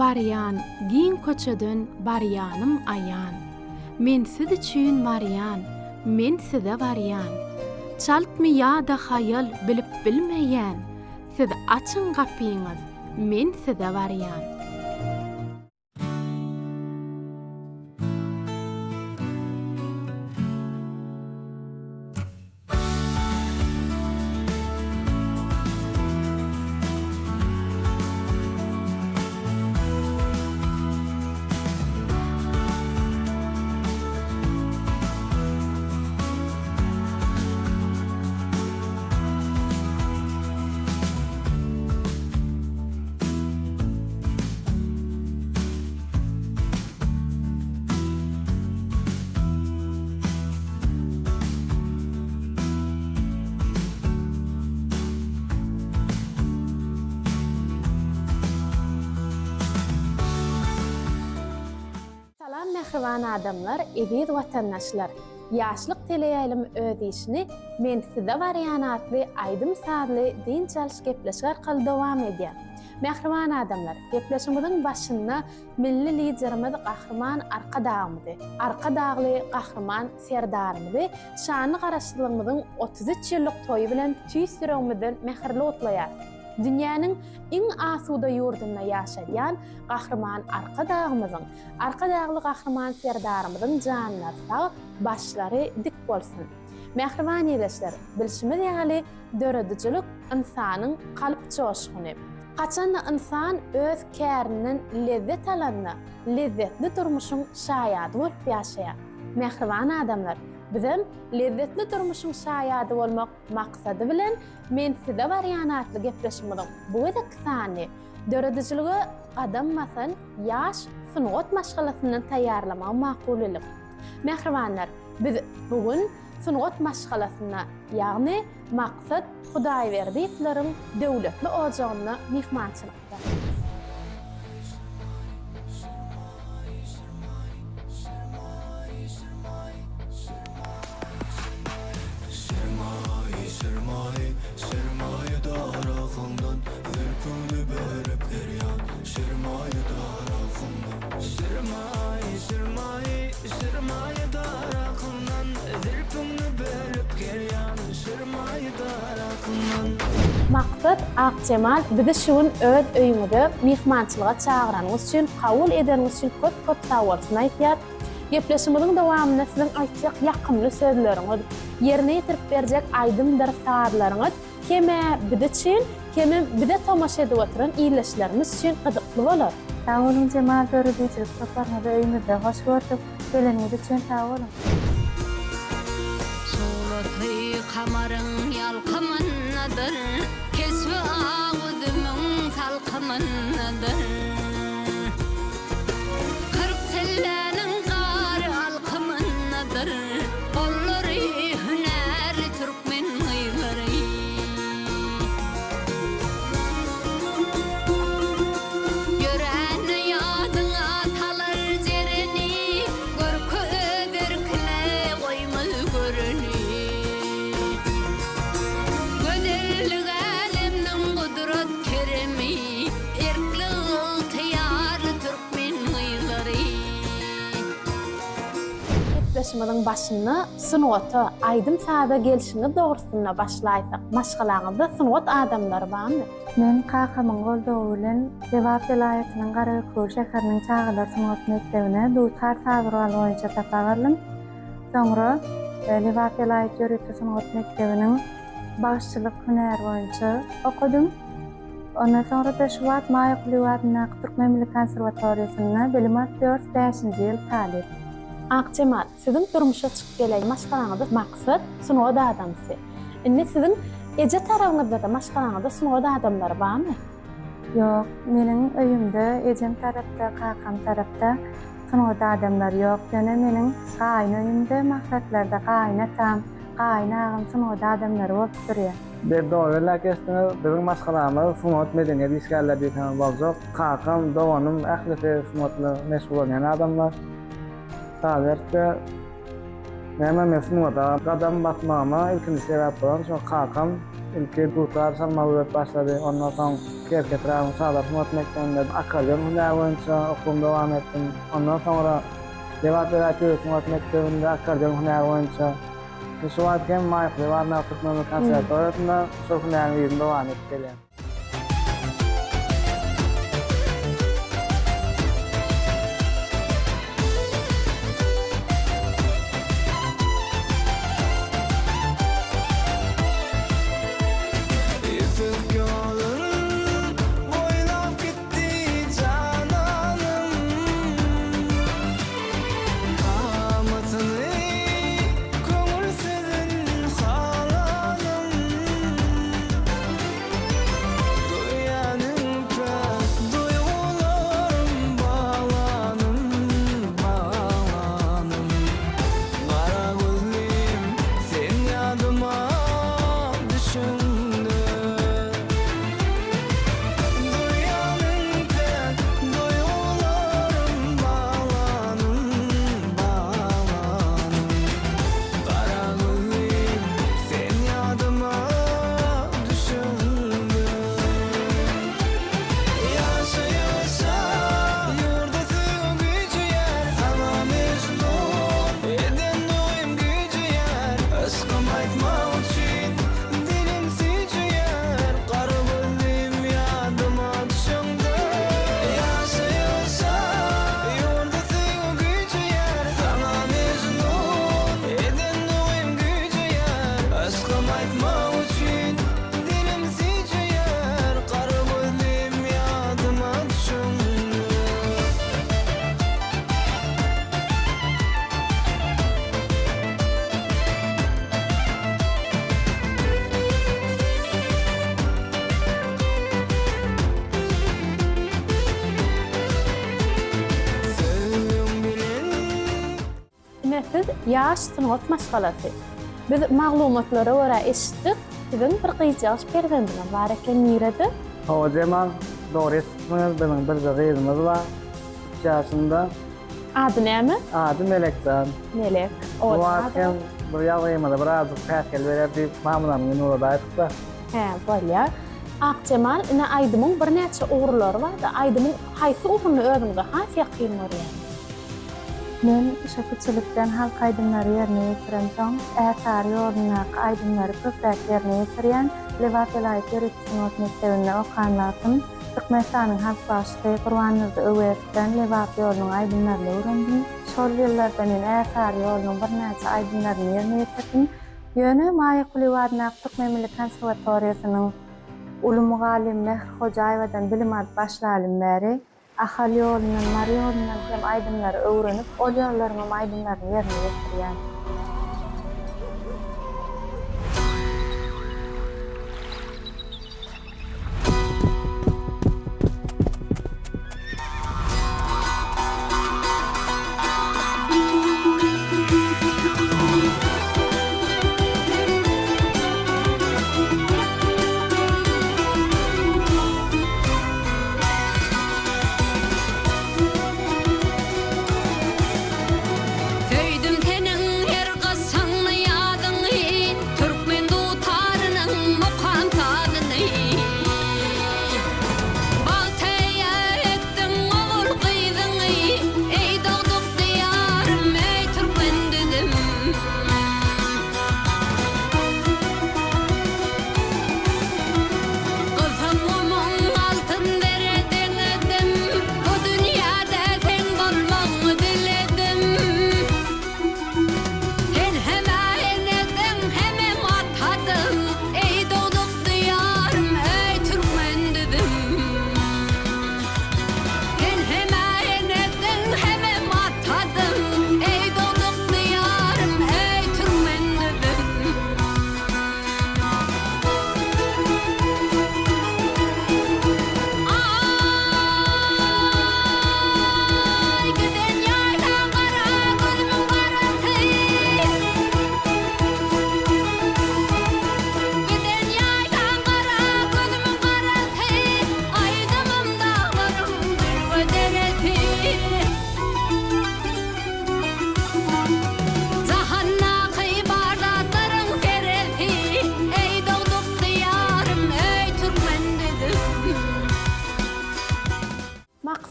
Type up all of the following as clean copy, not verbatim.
Barýan giň köçeden barýanym aýan. Men siz üçin barýan, men size barýan. Çaltmy ýa-da haýal bilip bilmeýän, Siz açyň gapyňyz, men size barýan. Salam mähriban adamlar, eziz watandaşlar! Ýaşlyk teleýaýlymy öz işini Men size barýan atly aýdym-sazly dynç alyş gepleşigi arkaly dowam edýär. Mähriban adamlar, gepleşigimiziň başynda Milli Liderimiz Gahryman Arkadagymyzy, Arkadagly Gahryman Serdarymyzy şanly Garaşsyzlygymyzyň 33 ýyllyk toýy bilen tüýs ýüregimizden mähirli gutlaýarys. Dünýäniň iň asuda ýurdunda ýaşadýan Gahryman Arkadagymyzyň, Arkadagly Gahryman Serdarymyzyň janlary sag, başlary dik bolsun! Mähriban ildeşler, bilşimiz ýaly, döredijilik ynsanyň kalp joşguny. Haçanda ynsan öz kärinden lezzet alanda, lezzetli durmuşyň şaýady bolup ýaşaýar. Mähriban adamlar, bizem lezzetli durmuşyň şaýady bolmak maksady bilen Men size barýan atly gepleşigimiziň bu gezekki sanyny döredijilige gadam basan ýaş sungat maşgalasyndan taýýarlamagy makul bildik. Mähribanlar, biz bu gün sungat maşgalasynda, ýagny Maksat Hudaýberdiýewleriň döwletli ojagynda myhmançylykda. Maksat Akjemal bizi şu gün öz öýüňize myhmançylyga çagyranyňyz üçin, kabul edeniňiz üçin köp köp sagbolsun aýtýas. Gepleşigimiziň dowamynda siziň aýtjak ýakymly sözleriňiz, ýerine ýetirip berjek aýdymdyr sazlaryňyz Hem-ä biz üçin, hemem bize tomaşa edip oturan ildeşlerimiz üçin gyzykly bolar. Sag boluň Jemal döredijilik toparyňyzy öýümizde hoş gördük. Geleniňiz üçin sag boluň. Şuglasy kamaryň ýalkymyndadyr, Keşbi ak üzümiň salkymyndadyr. 40 çilläniň gary alkymyndadyr, Gollary hünärli türkmen gyzlary. Ýörände ýadyňa salar jereni, Görki öz erkine goýmaz göreni. Gözellik älemniň gudrat keremi, Erkli ygtyýarly türkmen gyzlary. Gepleşigimiziň başynda sungata, aýdym-saza gelşiňiz dogrusynda başlaýsak, maşgalaňyzda sungat adamlary barmy? Men kakamyň goldawy bilen Lebap welaýatynyň Garabekewül şäheriniň çagalar sungat mekdebine dutar saz guraly boýunça sapak aldym. Soňra Lebap welaýat ýörite sungat mekdebiniň bagşyçylyk hünäri boýunça okadym. Ondan soňra-da şu wagt Maýa Kulyýewa adyndaky Türkmen milli konserwatoriýasynda bilim alyp ýörüs, bäşinji ýyl talyp. Akjemal, siziň durmuşa çykyp gelen maşgalaňyzda Maksat sungat adamsy. Indi siziň eje tarabyňyzda-da maşgalaňyzda sungat adamlary barmy? Ýok, meniň öýümde ejem tarapda, kakam tarapda sungat adamlary ýok. Ýöne meniň gaýyn öýümde Maksatlarda gaýyn atam, gaýyn agam sungat adamlary bolup durýar. Biz dogry belläp geçdiňiz. Biziň maşgalamyz sungat, medeniýet işgärleri diýseňiz boljak. Kakam, doganym ählisi sungat bilen meşgullanýan adamlar. Galyberse, näme men sungata gadam basmagyma ilkinji sebäp bolan şol kakam. Ilki dutar çalmagy öwredip başlady. Ondan soň Kerki etrabynyň çagalar sungat mekdebinde akkordeon hünäri boýunça okuwymy dowam etdim. Ondan soňra Lebap welaýat döwlet sungat mekdebinde akkordeon hünäri boýunça. Şu wagt hem Maýa Kulyýewa adyndaky Türkmen milli konserwatoriýasynda şol hünäriň yzyny dowam edip gelýän. Ýüpek ýolun boýlap gitdi jananym Kamatyny köňül sözün halanym Duýanyň päk duýgularym baglanym, baglanym Gara gözlim sen ýadyma düşeňde Duýanyň päk duýgularym baglanym, baglanym Gara gözlim sen ýadyma düşeňde Ýaşaýyşa ýurda söýgi güýjeýär Saňa mejnun eden duýgym güýjeýär Yşkym aýtmak üçin dilim süýjeýär Gara gözlim ýadyma düşeňde Ýaşaýyşa ýurda söýgi güýjeýär Saňa mejnun eden duýgym güýjeýär Yşkym aýtmak üçin dilim süýjeýär Gara gözlim ýadyma düşeňde. Söýgüň bilen. Ine siz ýaş sungat maşgalasy. Biz maglumatlara görä eşitdik, siziň bir gyzjagaz perzendiňiz bar eken nirede? Hawa Jemal, dogry eşitipsiňiz, biziň birje gyzymyz bar, üç ýaşynda. Ady näme? Ady Melekjan. Melek. Bu wagt hem bir ýazgymyza birazjyk päsgel berer diýip mamamyň ýüzüne uradaýdyk-da. Hä, bolýar. Akjemal, ine aýdymyň birnäçe ugurlary bar-da, aýdymyň haýsy ugruny özüňize has ýakyn görýäňiz? Men şo kiçilikden halk aýdymlary ýerine ýetiremsoň, Ärsary ýolundaky aýdymlary köpräk ýerine ýetirýän. Lebap welaýat ýörite sungat mekdebinde okan wagtym Türkmenistanyň halk bagşysy Gurbandurdy Öwezowdan Lebap ýolunyň aýdymlaryny öwrendim. Şol ýyllarda men Ärsary ýolunyň birnäçe aýdymlaryny ýerine ýetirdim. Ýöne Maýa Kulyýewa adyndaky Türkmen milli konserwatoriýasynyň uly mugallymy Mähri Hojaýewadan bilim alyp başlalym bäri, Ahal ýolundan, Mary ýolundan hem aýdymlary öwrenip, ol ýollaryňam aýdymlaryny ýerine ýetirýän. Söýdüm seniň her.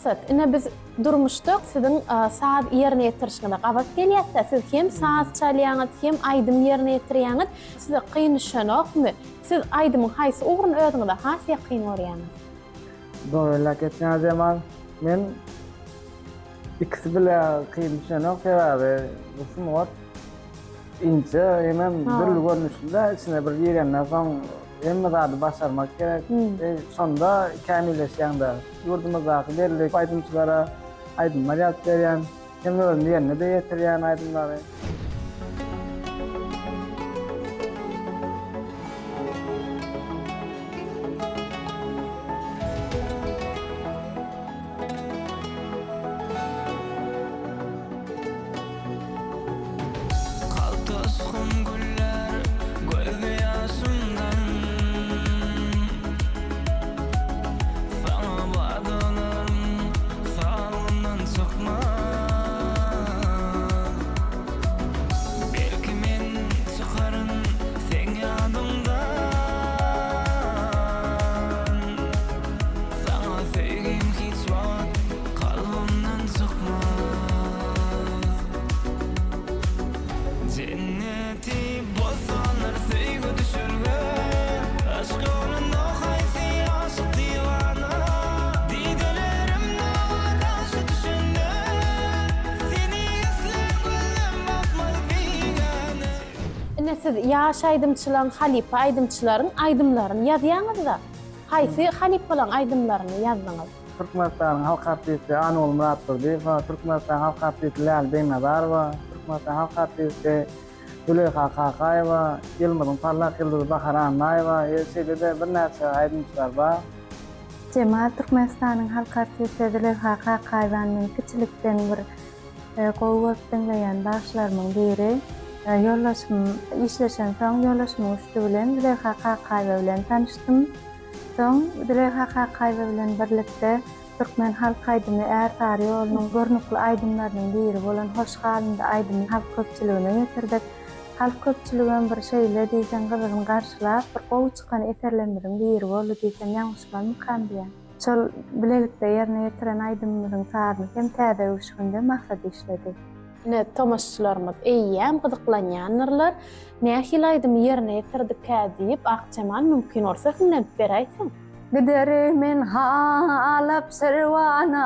Maksat, ine biz durmuşda siziň saz ýerine ýetirişiňize gabat gelýäs-dä, siz hem saz çalýaňyz, hem aýdym ýerine ýetirýäňiz. Size kyn düşenokmy? Siz aýdymyň haýsy ugruny özüňize has ýakyn görýäňiz? Dogry belläp geçýäňiz Jemal. Men ikisi bile kyn düşenok, sebäbi bu sungat inçe hemem dürli görnüşli-de, içine bir girenden soň hemme zady başarmak gerek. Şonda kämilleşýäň-de. Ýurdumyzdaky belli aýdymçylara aýdymlar ýazyp berýän, hem özüm ýerine-de ýetirýän aýdymlary. Kalpda ysgyn güller gözde ýaşymdan Saňa wadalarym salgymdan çykmaz Belki men çykaryn seň ýadyňdan Saňa söýgim hiç wagt kalbymdan çykmaz. Jenneti bossanlar söýgä düşelge Yşk ýolunda haýsy aşyk diwana Didelerim daga daşa düşende Seni islän gözlem bakmaz bigäne. Ine siz ýaş aýdymçylaryň halypa aýdymçylaryň aýdymlaryny ýazýaňyzda. Haýsy halypalaryň aýdymlaryny ýazdyňyz? Türkmenistanyň halk artisti Anwar Myratdurdyýewa, Türkmenistanyň halk artisti Läle Begnazarowa, Türkmenistanyň halk artisti Züleýha Kakaýewa, ýylymyzyň parlak ýyldyzy Bahar Annaýewa, şeýle-de birnäçe aýdymçylar bar. Jemal, Türkmenistanyň halk artisti Züleýha Kakaýewany men kiçilikden bir gowy görüp diňleýän bagşylarymyň biri. Ýoldaşym işleşensoň, ýoldaşymyň üsti bilen Züleýha Kakaýewa bilen tanyşdym. Soň Züleýha Kakaýewa bilen birlikde türkmen halk aýdymy Är sary ýolunyň görnükli aýdymlarynyň biri bolan Hoş galyndy aýdymyny halk köpçüligine ýetirdik. Halk köpçüligem bir şeýle diýseň gyzgyn garşylap, bir gowy çykan eserlerimiziň biri boldy diýsem ýalňyşmazmykam diýýän. Şol bilelikde ýerine ýetiren aýdymymyzyň sazyny hem täze öwüşginde Maksat işledi. Ine, tomaşaçylarymyz eýýäm gyzyklanýandyrlar. Nähili aýdymy ýerine ýetirdikä diýip, Akjemal mümkin bolsa hiňlenip beräýseň. Giderin men Halap Şirwana,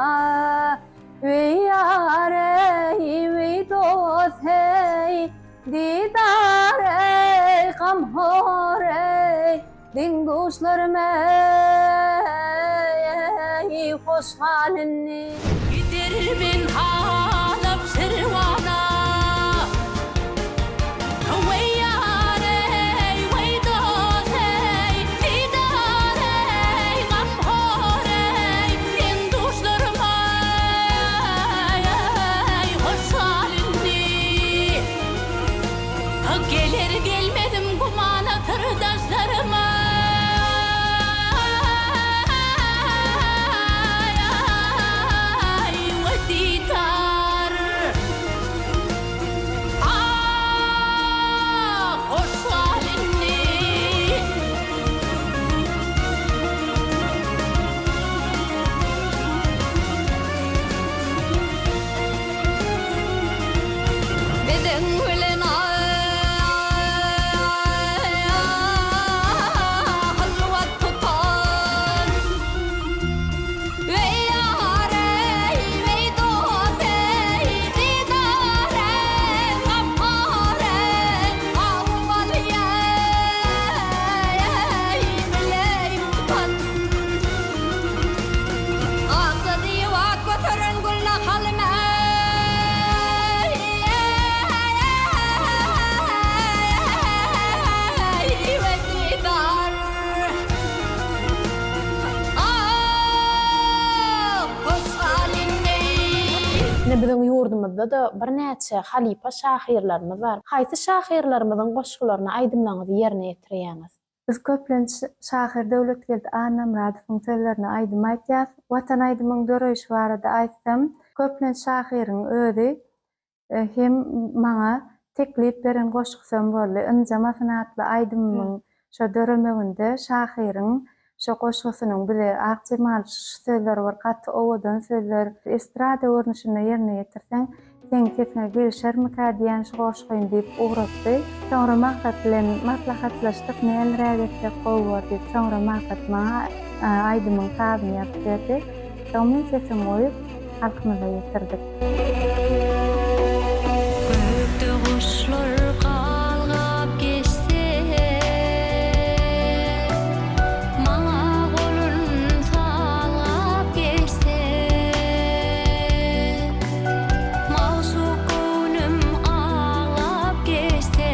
Weý ýar eý, weý dost heý, Didar eý, gamhor eý, Deň-duşlarym eý, hoş gal indi. Gider men Halap Şirwana. Weý ýar eý, weý dost eý, Didar eý, gamhor eý, Deň-duşlarym eý, hoş gal indi. Geler gelmezim gumana syrdaşlaryma Aý we didar Ah hoş gal indi. Biziň bilen hylwat tutan Weý ýar eý, weý dost eý, didar eý, gamhar eý, awmaly eý, bileý tutan. Akja diwak göteren gül nahalym eý, eý, we didar. Ah, hoş gal indi. Ine biziň ýurdumyzda-da birnäçe halypa şahyrlarymyz bar. Haýsy şahyrlarymyzyň goşgularyny, aýdymlaryňyzy ýerine ýetirýäňiz? Biz köplenç şahyr Döwletgeldi Annamyradowyň sözlerine aýdym aýtýas. Watan aýdymyň döreýşi barada aýtsam, köplenç şahyryň özi hem maňa teklip beren goşgusam boldy. Ynjamasyn atly aýdymymyň şo döremeginde şahyryň. Şo goşgusynyň bize Akjemal şu sözler bir gaty owadan sözler, estrada görnüşinde ýerine ýetirseň, seň sesiňe gelişermikä diýýän şu goşgyny diýip ugratdy. Soňra Maksat bilen maslahatlaşdyk, näleräk etsek gowy bor diýip. Soňra Maksat maňa aýdymyň sazyny ýazyp berdi. Soň men sesimi goýup, halkymyza ýetirdik. Gökde guşlar galgap geçse, Maňa golun salgap geçse, Magşuk göwnüm aglap geçse,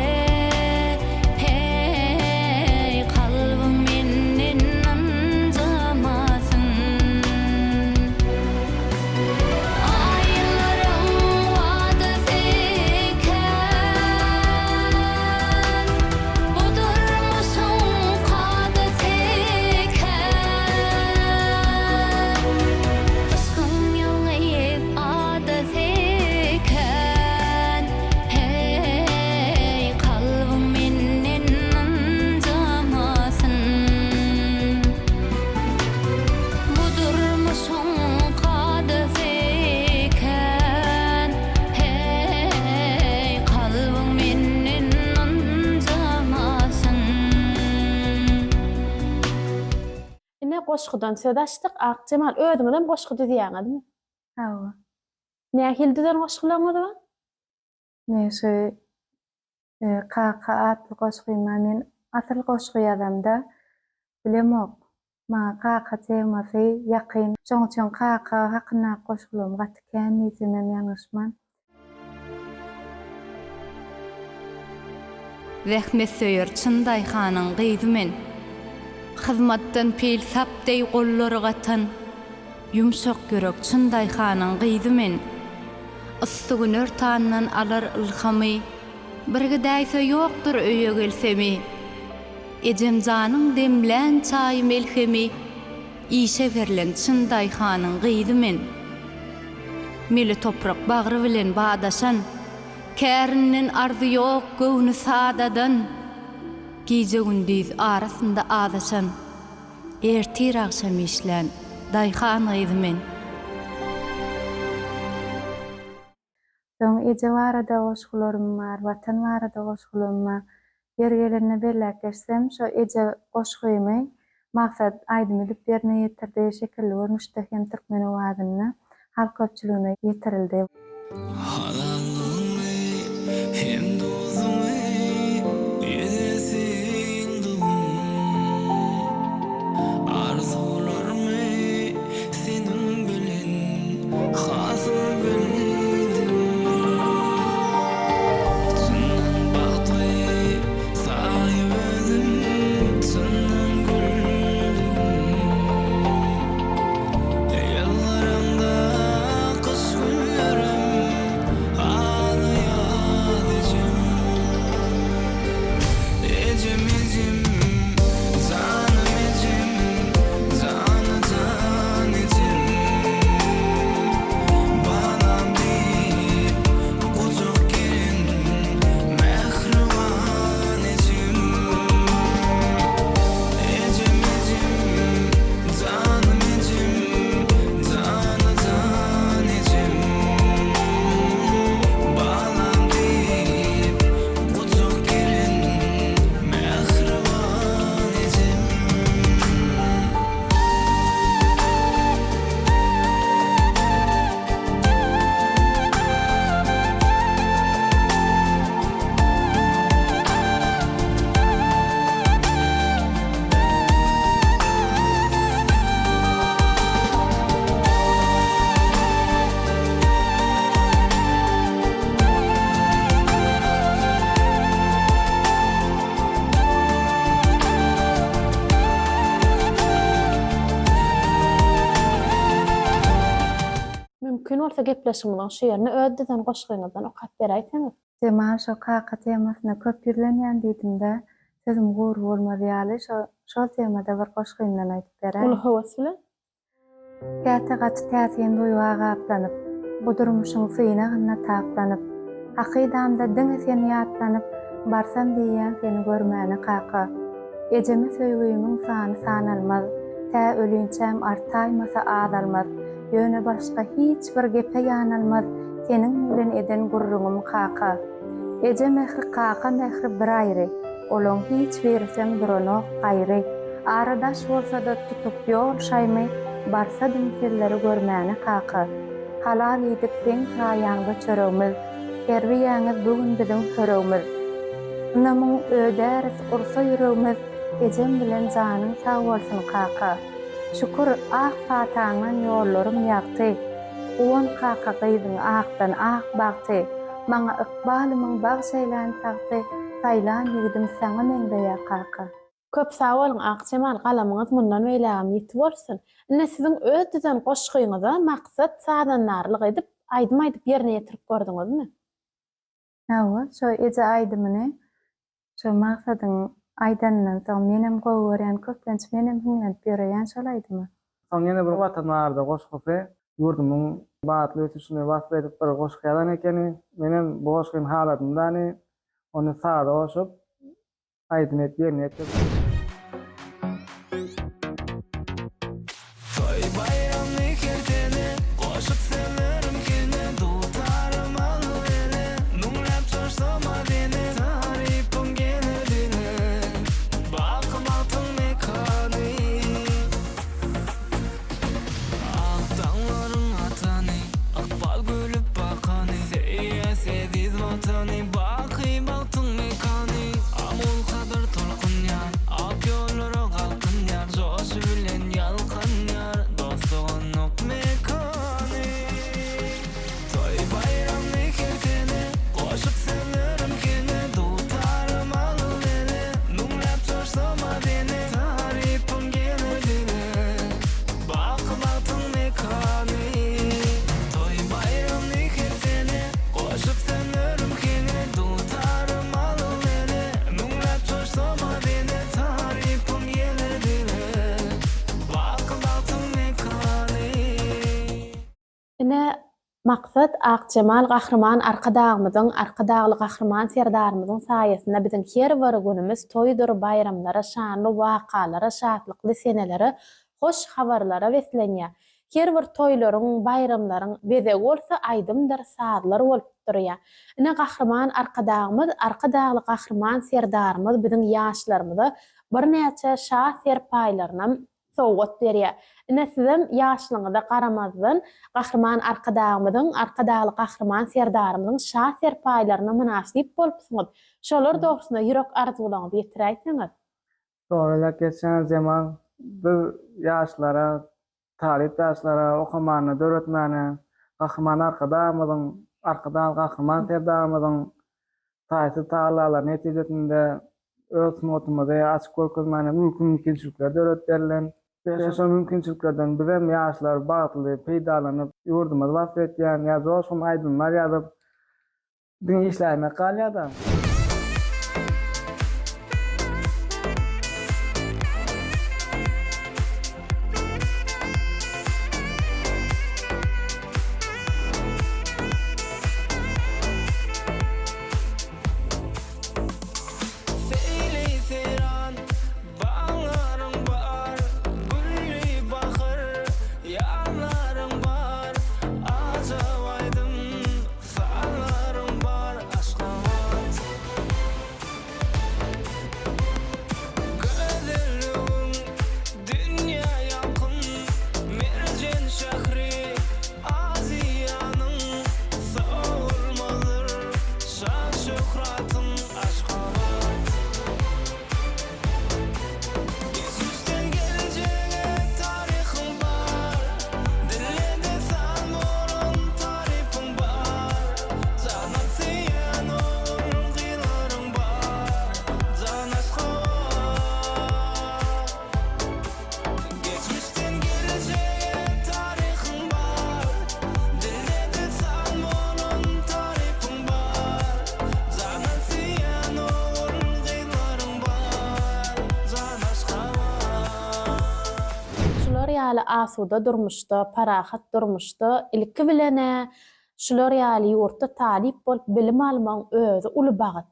Heý, kalbyň menden ynjamasyn. Aýlaryň wadasy kän, Bu durmuşyň kadasy kän. Yşkyň ýalňyz adasy kän, Heý, kalbyň menden ynjamasyn. Bu durmuşyň kadasy kän, Heý, kalbyň menden ynjamasyn. Ine goşgudan söz açdyk Akjemal özüňizem goşgy düzýäňizmi? Hawa. Nähili düzen goşgularyňyz bar? Men şu Kaka atly goşgyma men asyl goşgy ýazamda bilemok maňa kaka temasy ýakyn şoň üçin kaka hakyndaky goşgularym gaty kän diýsemem ýalňyşman. Zähmetsöýer çyn daýhanyň gyzy men. Hyzmatdan pil sap deý gollary gatan, Ýumşak ýürek çyn daýhanyň gyzy men. Yssy gün örtandan alar ylhamy, Bir gidäýse ýokdur öýe gelsemi. Ejem janyň demlän çaýy melhemi, Işe berlen çyn daýhanyň gyzy men. Mele toprak bagry bilen badaşan, Kärinden arzy ýok göwni sadadan, Gije-gündiz arasynda azaşan, Ertir-agşam işlän daýhan gyzy men. Soň eje barada goşgularym bar, Watan barada goşgularym bar. Ýeri gelende belläp geçsem, şo eje goşgymy Maksat aýdym edip ýerine ýetirdi, şekilli görnüşde hem türkmen owazynda halk köpçüligine ýetirildi. Halallygyňy hem duzuňy ýüze syndygyň Arzuwlarymy seniň bilen hasyl bildim Çyndan bagtly saýyp özüm çyndan güldüm Ýylgyraňda gyş günlerim aglaýar ejem. Ejem ejem janym ejem jana jan ejem. Balam diýip gujak geren mähriban ejem. Ejem ejem janym ejem jana jan ejem. Balam diýip gujak geren mähriban ejem. Mümkin bolsa gepleşigimiziň şu ýerini öz düzen goşgyňyzdan okap beräýseňiz. Jemal şo kaka temasyna köp ýüzlenýän diýdimdä, sözüm gury bolmaz ýaly şo şol temada bir goşgymdan aýdyp beräý. Uly höwes bilen. Käte gaty täsin duýga gaplanyp, Bu durmuşyň synagynda taplanyp, Hakydamda diňe sen ýatlanyp, Barsam diýýän seni görmäne kaka. Ejeme söýgimiň sany sanalmaz. Tä ölinçäm artaýmasa azalmaz. Ýöne başga hiç bir gepe ýanalmaz seniň bilen eden gürrüňim kaka. Eje mähri kaka mähri bir aýry, olaň hiç birisem duranok gaýry. Ara daş bolsada tutup ýol şaýmy barsadym sizleri görmäne kaka. Halal iýdik seň saýaňda çöregimiz, terbiýäňiz bu gün biziň höregimiz. Ynamyň ödäris ursa ýüregimiz, ejem bilen janyň sag bolsun kaka. Şükür, ak pataňdan ýollarym ýagty, Guwan kaka gyzyň akdan ak bagty, Maňa ykbalymyň bagş eýlän tagty, Saýlan ýigidim saňa meňzeýär kaka. Köp sag boluň Akjemal galamyňyz mundan beýlägem ýiti bolsun. Indi siziň öz düzen goşgyňyza Maksat sazandarlyk edip aýdym aýdyp ýerine ýetirip gördüňizmi? Hawa, şo eje aýdymyny şo Maksadyň aýdanyndan soň menem gowy görýän, köplenç menem hiňlenip ýöreýän şol aýdyma. Soň ýene bir Watan barada goşgusy, ýurdumyň batly ösüşini wasp edip bir goşgy ýazan ekeni. Menem bu goşgyny haladym dany, ony saza goşup, Aýdym et ýerine ýetir. Toý baýramly her sene Goşup sözlerim heňe Dutarym alyp ele Müňläp joşsa madene Tarypyň geler dile Baky bagtyň mekany Ak daňlaryň atany Ykbal gülüp bakany Söýýäs eziz Watany Baky bagtyň mekany Amul Hazar tolkunýar Ak ýollara galkynýar Joşy bilen ýalkanýar Dost-doganlyk mekany Toý baýramly her sene Goşup sözlerim heňe Dutarym alyp ele Müňläp joşsa madene Tarypyň geler dile Baky bagtyň mekany Toý baýramly her sene Goşup sözlerim heňe Dutarym alyp ele Müňläp joşsa madene Tarypyň geler dile Baky bagtyň mekany. Ine, Maksat Akjemal Gahryman Arkadagymyzyň, Arkadagly Gahryman Serdarymyzyň saýasynda biziň her bir günümiz toýdur, baýramlara, şanly wakalara, şatlykly senelere, hoş habarlara beslenýär. Her bir toýlaryň, baýramlaryň bezegi bolsa aýdymdyr, sazlar bolup durýar. Ine, Gahryman Arkadagymyz, Arkadagly Gahryman Serdarymyz biziň ýaşlarymyza birnäçe şa serpaýlarynam sowgat berýär. Ine sizem ýaşlygyňyza garamazdan Gahryman Arkadagymyzyň, Arkadagly Gahryman Serdarymyzyň şa serpaýlaryna mynasyp bolupsyňyz. Şolar dogrusynda ýürek arzuwlaryňyzy ýetiräýseňiz. Soralyk geçýän Jemal, biz ýaşlara, talyp ýaşlara okamany, döretmäni Gahryman Arkadagymyzyň, Arkadagly Gahryman Serdarymyzyň taýsyz tagallalary netijesinde öz sungatymyzy açyp görkezmäne mümkinçilikler döredip berlen. We şol mümkinçiliklerden bizem ýaşlar bagtly peýdalanyp, ýurdumyzy wasp etýän ýa joşgun aýdymlar ýazyp, diňe işläýmek galýar-da. Seýli seýran baglaryň bar, Gülli bahar ýazlaryň bar, Ajap aýdym sazlaryň bar, Aşgabat. Gözelligiň dünýä ýalkym, Merjen şähri Aziýanyň sowulmazdyr şan-şöhratyň Aşgabat. Geçmişden gelejege taryhyň bar, Dille dessan bolan tarypyň bar, Jandan söýýän ogul-gyzlaryň bar, Jan Aşgabat. Geçmişden gelejege taryhyň bar, Dilde dessan bolan tarypyň bar, Jandan söýýän ogul-gyzlaryň bar, Jan Aşgabat. Şular ýaly asuda durmuşda, parahat durmuşda ilki bilen-ä şular ýaly ýurtda talyp bolup bilim almagyň özi uly bagt.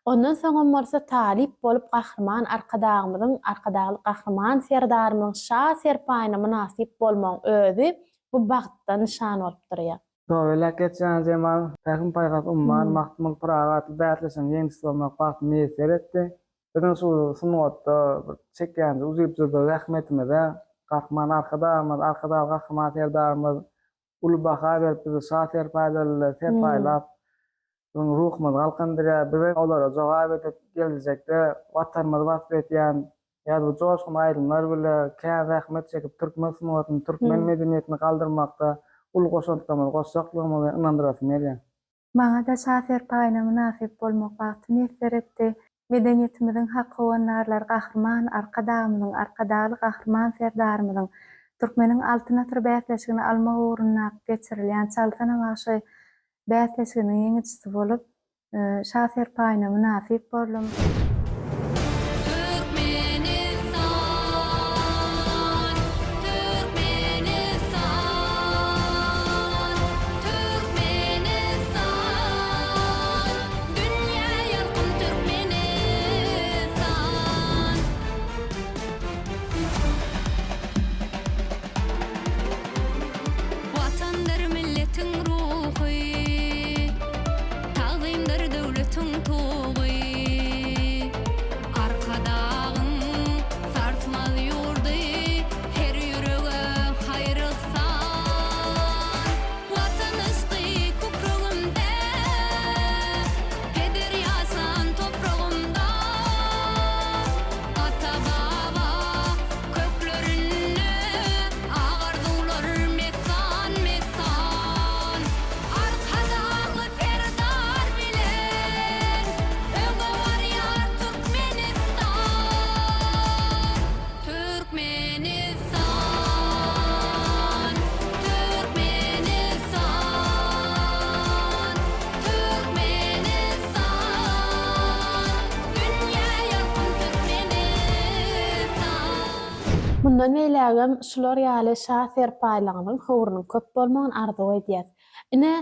Ondan soňam bolsa talyp bolup Gahryman Arkadagymyzyň, Arkadagly Gahryman Serdarymyzyň şa serpaýyna mynasyp bolmagyň özi bu bagtdan nyşan bolup durýar. Toba geçýän Jemal, Pähim-paýhas umman, Magtymguly Pyragy atly bäsleşigiň ýeňijisi bolmak bagty miýesser etdi. Biziň şu sungatda bir çekýän uzyn-jyzly zähmetimize Gahryman Arkadagymyz, Arkadagly Gahryman Serdarymyz uly baha berip, bizi şa serpaýlary serpaýlap, biziň ruhumyzy galkyndyrýar. Biz olara jogap edip, geljekde Watanymyzy wasp edýän ýa-da joşgun aýdymlar bile kän zähmet çekip, türkmen sungatyny, türkmen medeniýetini galdyrmakda uly goşantlarymyzy goşjaklygymyzy ynandyrasym gelýär. Maňa-da şa serpaýyna mynasyp bolmak bagty miýesser etdi. Medeniýetimiziň hak howandarlary Gahryman Arkadagymyzyň, Arkadagly Gahryman Serdarymyzyň Türkmeniň Altyn asyry bäsleşigini almak ugrundaky geçirilýän Çalsana bagşy bäsleşiginiň ýeňijisi bolup, Şa serpaýyna mynasyp boldum. Türkmenistan, Türkmenistan, Türkmenistan, Dünýä ýalkym Türkmenistan. Watandyr milletiň ruhy, Tagzymdyr döwletiň tugy. Arkadagyň sarsmaz ýurdy, Her ýürege haýyr-yhsan. Watan yşky kükregimde, Peder ýaşan topragymda. Ata-baba köklerinde Ak arzuwlar messan-messan. Arkadagly Serdar bilen Öňe barýar Türkmenistan. Türkmenistan, Türkmenistan, Türkmenistan, Dünýä ýalkym Türkmenistan. Mundan beýlägem şular ýaly şa serpaýlaryňyzyň höwrüniň köp bolmagyny arzuw edýäs. Ine,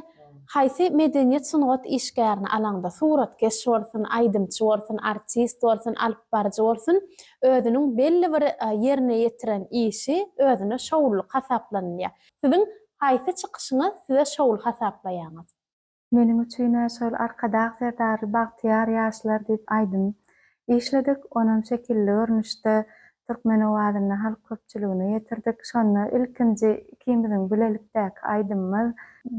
haýsy medeniýet-sungat işgärini alaňda, suratkeş bolsun, aýdymçy bolsun, artist bolsun, alypbaryjy bolsun, özüniň belli bir ýerine ýetiren işi özüne şowlulyk hasaplanylýar. Siziň haýsy çykyşyňyz size şowly hasaplaýaňyz? Meniň üçin-ä şol Arkadag Serdarly bagtyýar ýaşlar diýip aýdym işledik. Onam şekilli görnüşde türkmen owazynda halk köpçüligine ýetirdik. Şonda ilkinji ikimiziň bilelikdäki aýdymymyz,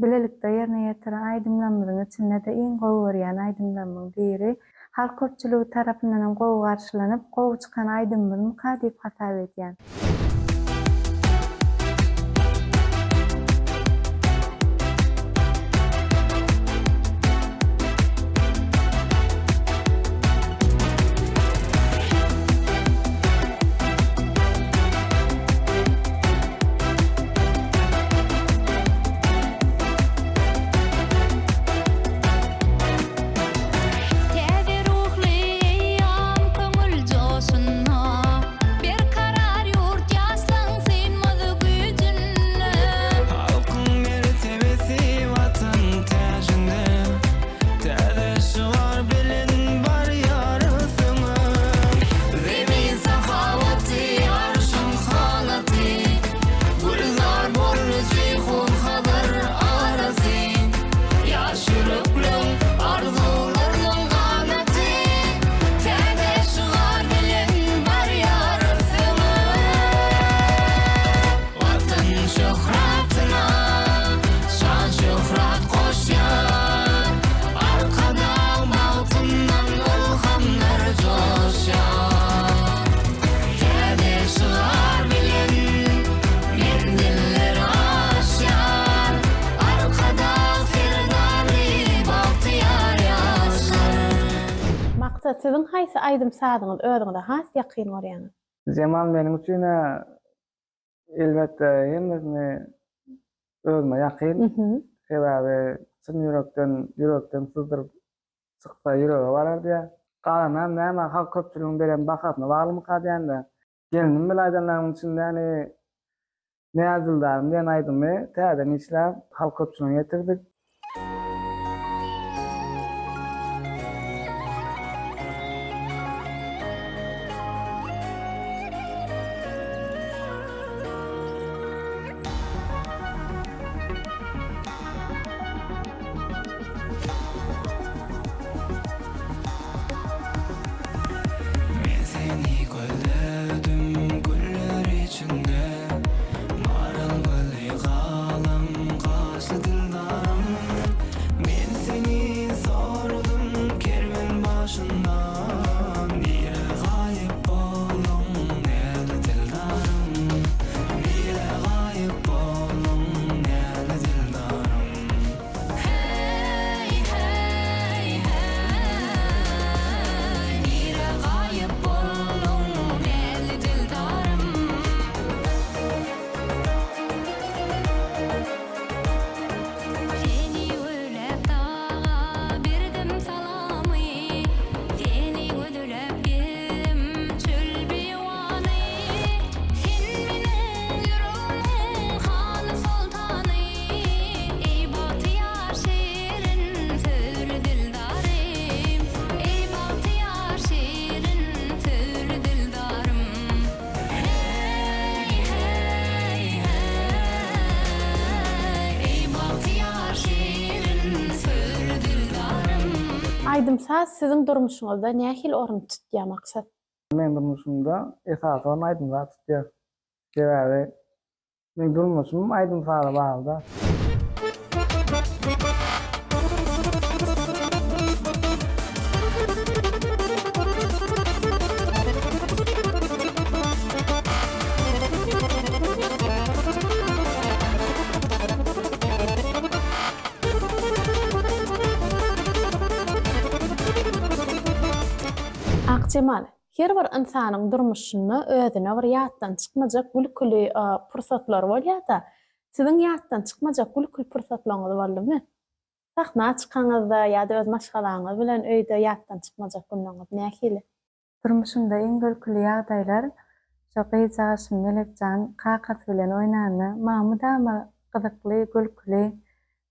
bilelikde ýerine ýetiren aýdymlarymyzyň içinde-de iň gowy görýän aýdymlarymyň biri. Halk köpçüligi tarapyndanam gowy garşylanyp, gowy çykan aýdymymyzmyka diýip hasap edýän. Täze ruhly eýýam köňül joşunda, Berkarar ýurt ýaşlaň synmaz güýjünde. Halkyň mertebesi Watan täjinde, Täze şygar bilen barýarys öňe. Zemin sahawaty, arşyň halaty, Gülzar boldy Jeýhun, Hazar arasy. Ýaş ýürekleň arzuwlarnyň ganaty, Täze şygar bilen barýarys öňe. Watan şöhratyna şan-şöhrat goşýar, Arkadag bagtyndan ylhamlar joşýar. Täze şygar bilen menziller aşýar, Arkadag Serdarly bagtyýar ýaşlar. Maksat siziň haýsy aýdym-sazyňyz özüňize has ýakyn görýäňiz? Jemal meniň üçin-ä elbetde hemmesini özüme ýakyn. Sebäbi çyn ýürekden ýürekden syzdyryp çyksa ýürege barar diýýär. Galanam näme halk köpçüligiň beren bahasyna baglymyka diýende. Gelnim bile aýdanlarymyň içinde ýani Näzildarym diýen aýdymy täzeden işläp halk köpçüligine ýetirdik. Aýdym-saz siziň durmuşyňyzda nähili orun tutýar Maksat? Meň durmuşymda esasy orun aýdym-saz tutýar. Sebäbi meň durmuşym aýdym-saza bagly-da. Akjemal, her bir ynsanyň durmuşynda özüne bir ýatdan çykmajak gülküli pursatlary bolýar-da, siziň ýatdan çykmajak gülküli pursatlaryňyz boldumy? Sahna çykaňyzda ýa-da öz maşgalaňyz bilen öýde ýatdan çykmajak günleriňiz nähili? Durmuşymda iň gülküli ýagdaýlar şo gyzjagaşym Melekjan kakasy bilen oýnanda maňa mydama gyzykly, gülküli.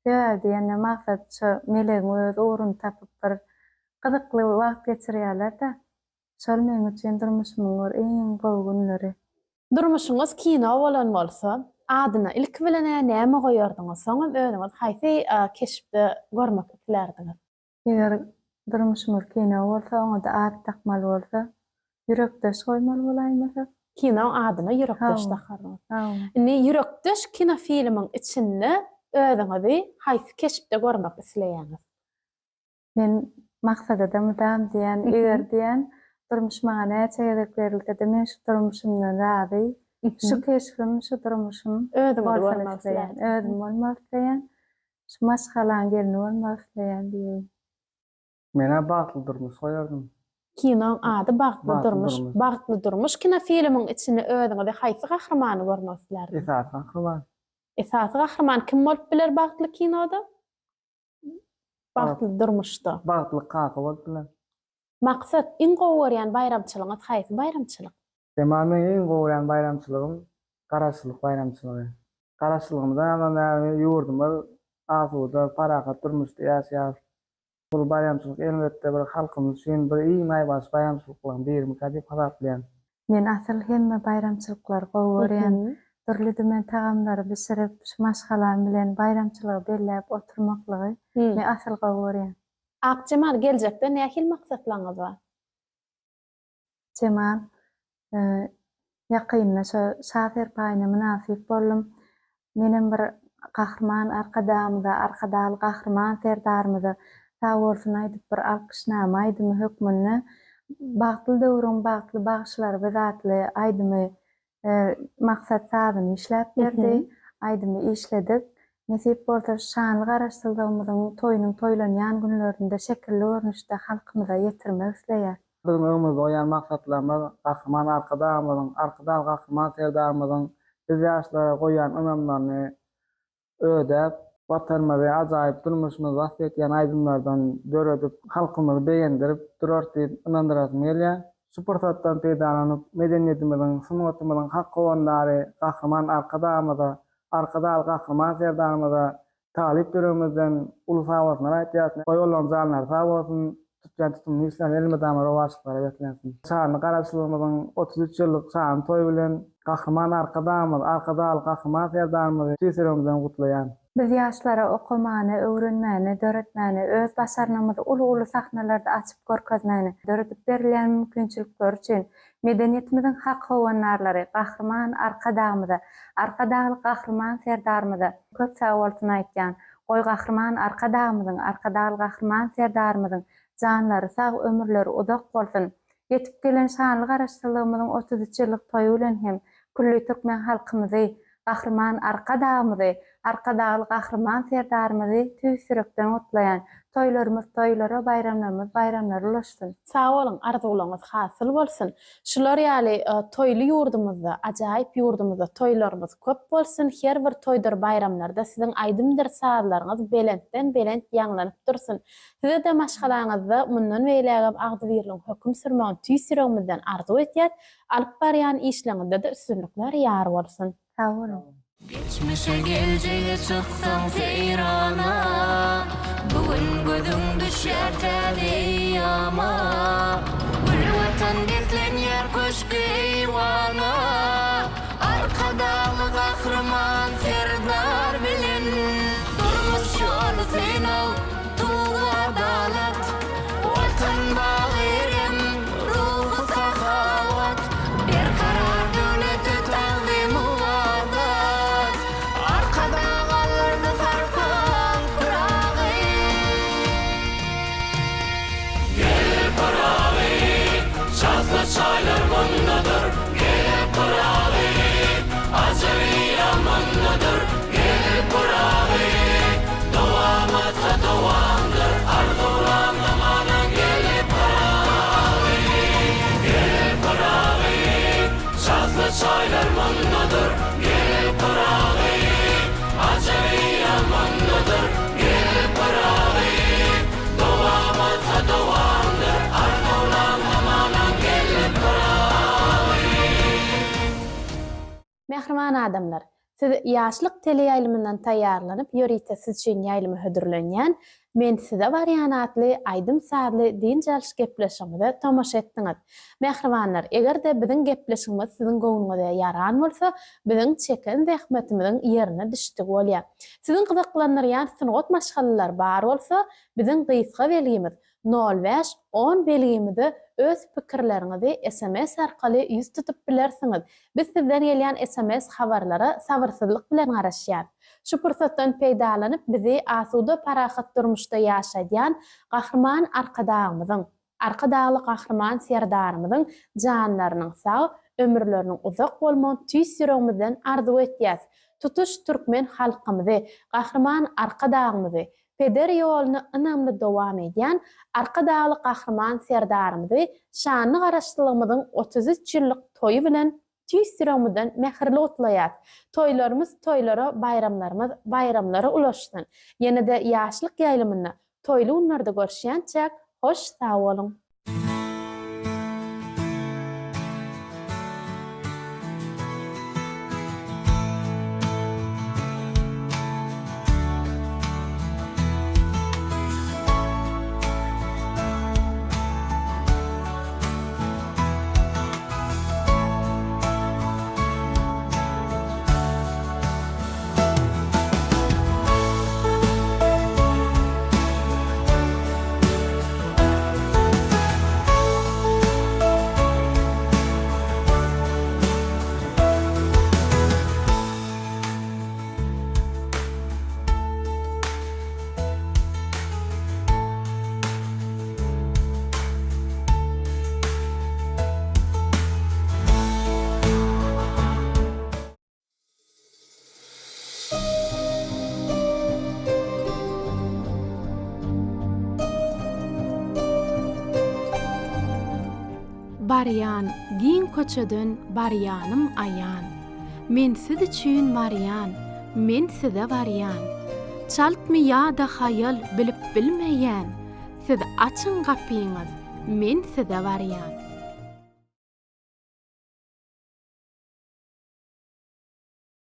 Sebäbi diýende Maksat şo Melegiň öz ugruny tapyp bir gyzykly wagt geçirýärler-de. Şol meň üçin durmuşymyň bir iň gowy günleri. Durmuşyňyz kino bolan bolsa, adyna ilki bilen-ä näme goýardyňyz, soňam özüňizi haýsy keşpde görmek islärdiňiz? Eger durmuşymyz kino bolsa, oňa-da at dakmaly bolsa, Ýürekdeş goýmaly bolaýmasa? Kinoň adyna Ýürekdeş dakardyňyz. Indi Ýürekdeş kinofilmiň içinde özüňizi haýsy keşpde görmek isleýäňiz? Men Maksada-da mydam diýýän, eger diýýän, durmuş maňa näçe gezek berilse-de, men şu durmuşymdan razy. Şu keşbim, şu durmuşym bolsun isleýän. Özüm bolmak isleýän. Şu maşgalaň gelni bolmak isleýän diýeýin. Menä Bagtly durmuş goýardym. Kinoň ady Bagtly durmuş. Bagtly durmuş kinofilmiň içinde özüňizi haýsy gahrymany görmek islärdiňiz? Esasy gahryman. Esasy gahryman kim bolup biler Bagtly kinoda? Bagtly durmuşda. Bagtly kaka bolup biler. Maksat, iň gowy görýän baýramçylygyňyz haýsy baýramçylyk? Jemal meň iň gowy görýän baýramçylygym Garaşsyzlyk baýramçylygy. Garaşsyzlygymyzdan alan bäri ýurdumyz asuda, parahat durmuşda ýaşaýar. Bu baýramçylyk elbetde bir halkymyz üçin bir iň naýbaşy baýramçylyklaryň birimikä diýip hasaplaýan. Men asyl hemme baýramçylyklary gowy görýän. Dürli-dümen tagamlary bişirip, şu maşgalam bilen baýramçylygy belläp oturmaklygy men asyl gowy görýän. Akjemal, geljekde nähili maksatlaryňyz bar? Jemal, ýakynda şo Şa serpaýyna mynasyp boldum. Menem bir Gahryman Arkadagymyza, Arkadagly Gahryman Serdarymyza sag bolsun aýdyp bir alkyşnama aýdymy hökmünde Bagtly döwrüň bagtly bagşylary biz atly aýdymy Maksat sazyny işläp berdi. Aýdymy işledik. Nesip bolsa, şu şanly Garaşsyzlygymyzyň toýunyň toýlanýan günlerinde şekilli görnüşde halkymyza ýetirmek isleýäs. Biziň öňümizde goýan maksatlarymyz Gahryman Arkadagymyzyň, Arkadagly Gahryman Serdarymyzyň biz ýaşlara goýýan ynamlaryny ödäp, Watanymyzy, ajaýyp durmuşymyzy wasp edýän aýdymlardan döredip, halkymyzy begendirip durarys diýip ynandyrasym gelýär. Şu pursatdan peýdalanyp, medeniýetimiziň, sungatymyzyň hak howandary Gahryman Arkadagymyza, Arkadagly Gahryman Serdarymyza talyp ýüregimizden uly sagbolsunlar aýtýarys. Goý olaryň janlary sag bolsun, tutýan tutumly işleri elmydama rowaçlyklara beslensin. Şanly Garaşsyzlygymyzyň 33 ýyllyk şanly toýy bilen Gahryman Arkadagymyz, Arkadagly Gahryman Serdarymyzy tüýs ýüregimizden gutlaýan. Biz ýaşlara okamany, öwrenmäni, döretmäni, öz başarnygymyzy uly-uly sahnalarda açyp görkezmäni, döredip berilýän mümkinçilikler üçin medeniýetimiziň hak howandarlary Gahryman Arkadagymyza, Arkadagly Gahryman Serdarymyza köp sagbolsun aýtýan. Goý Gahryman Arkadagymyzyň, Arkadagly Gahryman Serdarymyzyň janlary sag, ömürleri uzak bolsun! Ýetip gelen şanly Garaşsyzlygymyzyň 33 ýyllyk toýy bilen hem külli türkmen halkymyzy, Gahryman Arkadagymyzy, Arkadagly Gahryman Serdarymyzy tüýs ýürekden gutlaýan. Toýlarymyz toýlara, baýramlarymyz baýramlara ulaşsyn! Sag boluň, arzuwlaryňyz hasyl bolsun! Şular ýaly toýly ýurdumyzda, ajaýyp ýurdumyzda toýlarymyz köp bolsun, her bir toýdur baýramlarda siziň aýdymdyr sazlaryňyz belentden belent ýaňlanyp dursun! Size-de maşgalaňyzda mundan beýlägem agzybirligiň höküm sürmegini tüýs ýüregimizden arzuw etýäs, alyp barýan işleriňizde-de üstünlikler ýar bolsun! Sag boluň! Geçmişe geljege çyksaň seýrana, Bu gün gözüň düşýär täze eýýama. Gül Watan beslenýär köşk-eýwana, Arkadagly Gahryman Serdar bilen. Durmuş ýoly synag, Tug adalat. Mähriban adamlar, siz Ýaşlyk teleýaýlymyndan taýýarlanyp ýörite siz üçin ýaýlyma hödürlenýän Men size barýan atly aýdym-sazly dynç alyş gepleşigimize tomaşa etdiňiz. Mähribanlar, eger-de biziň gepleşigimiz siziň göwnüňize ýaran bolsa, biziň çeken zähmetimiziň ýerine düşdügi bolýar. Siziň gyzyklandyrýan sungat maşgalalary bar bolsa, biziň gysga belgimiz nol bäş, on belgimize öz pikirleriňizi sms arkaly ýüz tutup bilersiňiz. Biz sizden gelýän sms habarlara sabyrsyzlyk bilen garaşýarys. Şu pursatdan peýdalanyp bizi asuda parahat durmuşda ýaşadýan Gahryman Arkadagymyzyň, Arkadagly Gahryman Serdarymyzyň janlarynyň sag, ömürleriniň uzak bolmagyny tüýs ýüregimizden arzuw etýäs. Tutuş türkmen halkymyzy, Gahryman Arkadagymyzy, peder ýoluny ynamly dowam edýän Arkadagly Gahryman Serdarymyzy şanly Garaşsyzlygymyzyň 33 ýyllyk toýy bilen tüýs ýüregimizden mähirli gutlaýas. Toýlarymyz toýlara, baýramlarymyz baýramlara ulaşsyn. Ýene-de Ýaşlyk ýaýlymynda toýly günlerde görüşýänçäk, hoş sag boluň! Barýan giň köçeden barýanym aýan. Men siz üçin barýan, men size barýan. Çaltmy ýa-da haýal bilip bilmeýän, Siz açyň gapyňyz, men size barýan.